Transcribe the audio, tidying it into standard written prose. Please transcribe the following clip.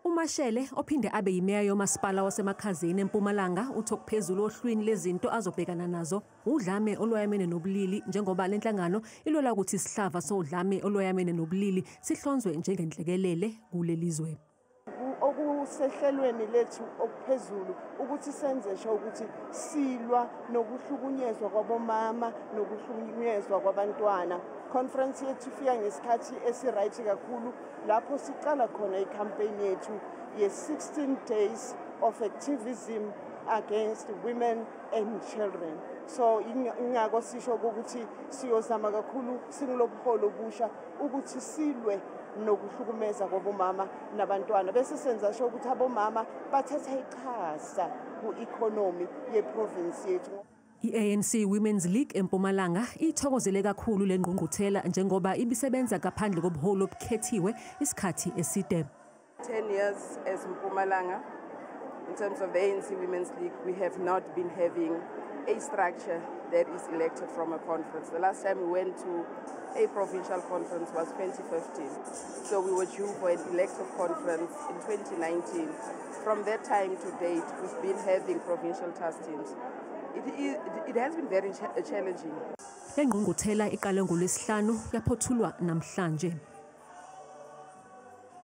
UMashele, ophinde abe yimeya yomasipala wasemakhazeni eMpumalanga, uthi okuphezulu ohlwini lezinto azobhekana nazo udlame olwayamene nobulili, njengoba le nhlangano ilwela ukuthi isihlava sodlame olwayamene nobulili sihlonzwe njengenhlekelele kuleli zwe. Okusehlelweni lethu okuphezulu ukuthi senze sure ukuthi silwa nokuhlukunyezwa kwabomama nokuhlukunyezwa kwabantwana. Conference yethu ifika ngesikhathi esi-right kakhulu, lapho siqala khona i-campaign yethu ye-16 days of activism against women and children. So ingako sisho ukuthi siyozama kakhulu singulobuholi obusha ukuthi silwe nokuhlukumeza kwabomama nabantwana, bese senza sure ukuthi abomama bathatha iqhaza ku-economy ye-province yethu. I-ANC Women's League eMpumalanga ithokozele kakhulu le ngqungquthela, njengoba ibisebenza ngaphandle kobuholi obukhethiwe isikhathi eside. 10 years as Mpumalanga, in terms of the ANC Women's League, we have not been having a structure that is elected from a conference. The last time we went to a provincial conference was 2015. So we were due for an elective conference in 2019. From that time to date, we've been having provincial task teams. It has been very challenging. Le ngqungquthela iqale ngoLwesihlanu yaphothulwa namhlanje.